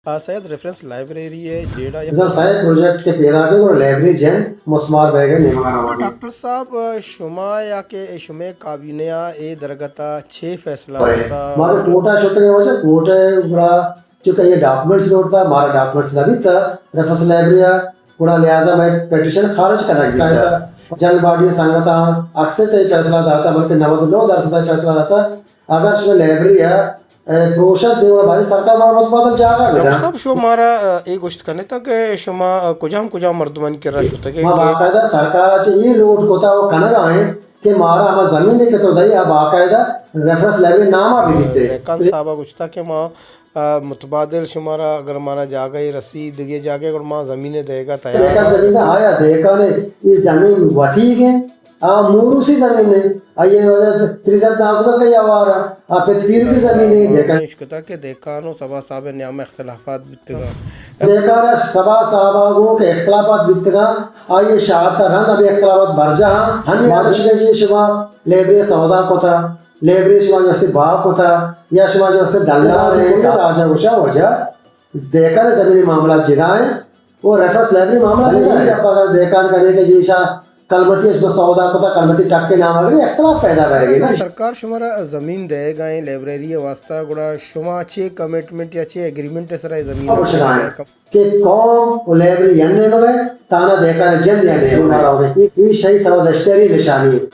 آ، سید reference library ءِ جیڑہ یا بزاں سئے پروجیکٹ کہ پیداک اِنت، گڑا لائبریری جند مسمار بئیگ ءِ نیمگ ءَ روان اِنت۔ ڈاکٹر صاحب، شما یا کہ شمئے کابینہ ءَ اے درگت ءَ چے فیصلہ بلے، کتگ؟ ما کہ کورٹ ءَ شتگ ایں واجہ، کورٹ ءَ گڑا چونکہ اے ڈاکومنٹس لوٹتا، مارا ڈاکومنٹس نہ بیتا ریفرنس لائبریری ءَ، گڑا لہذا مئے پٹیشن خارج کنگ بیتا۔ جنرل باڈی سنگتاں اکثر تئی فیصلہ داتا، بلکہ نود و نو درصد فیصلہ داتا۔ اگر شما لائبریری ءَ، اے، پروشت دے، گڑا باید سرکار مارا متبادل جاگہ بدنت۔ ڈاکٹر صاحب، شما مارا، اے، اے گوشت کنتا کہ شما، اے، کجام کجام مردمانی کرا شتگ ئے ما کہ باقاعدہ سرکار ءَ چہ اے لوٹ کتا و کنگا ایں کہ مارا ہما زمین کہ تو دئی، آ باقاعدہ ریفرنس لائبریری نام ءَ بہ بیت۔ دہقان صاحب ءَ گوشتا کہ ما، اے، متبادل شمارا اگر مارا جاگہ رسی دگہ جاگہ، گڑا ما زمین دئیگا تیار۔ دہقان زمین آیا، دہقان اے زمین وتیگ ایں۔ آ موروثی زمین ایں، آئی ءِ وجہ تریزت ناگزت ءِ آوار ءَ، آ پت پیرکی زمین ایں، دہقان۔ پیش کتگ کہ دہقان و سبا صاحب ءِ نیام ءَ اختلافات بیتگاں۔ دہقان ءَ سبا صاحب ءَ گوں کہ اختلافات بیتگاں، آئی ءِ شہادت ءَ رند ہمے اختلافات برجاہ اَنت۔ ہمے واجہ جی شما لائبریری سودا کتا، لائبریری شما جو است باغ کتا، یا شما جو است دلال ایں، راجہ گوشا واجہ دہقان ءِ زمین معاملات جدا ایں۔ او ریفرنس لائبریری معاملہ بلے نہیں ہے۔ اگر دہقان کنے کہ جی شاہ کلمتی اس کو سودا کتا، کلمتی ٹک کے نام آگے اختلاف پیدا کرے گی نا۔ سرکار شمارا زمین دئیگا ایں لائبریری واسطہ، گڑا شما چے کمٹمنٹ یا چے ایگریمنٹ سرا زمین اب شنا ہے کہ قوم و لائبریری ینے مگے، تانا دہقان جند ینے مگے۔ یہ، یہ شہی سوا دشتری نشانی ہے۔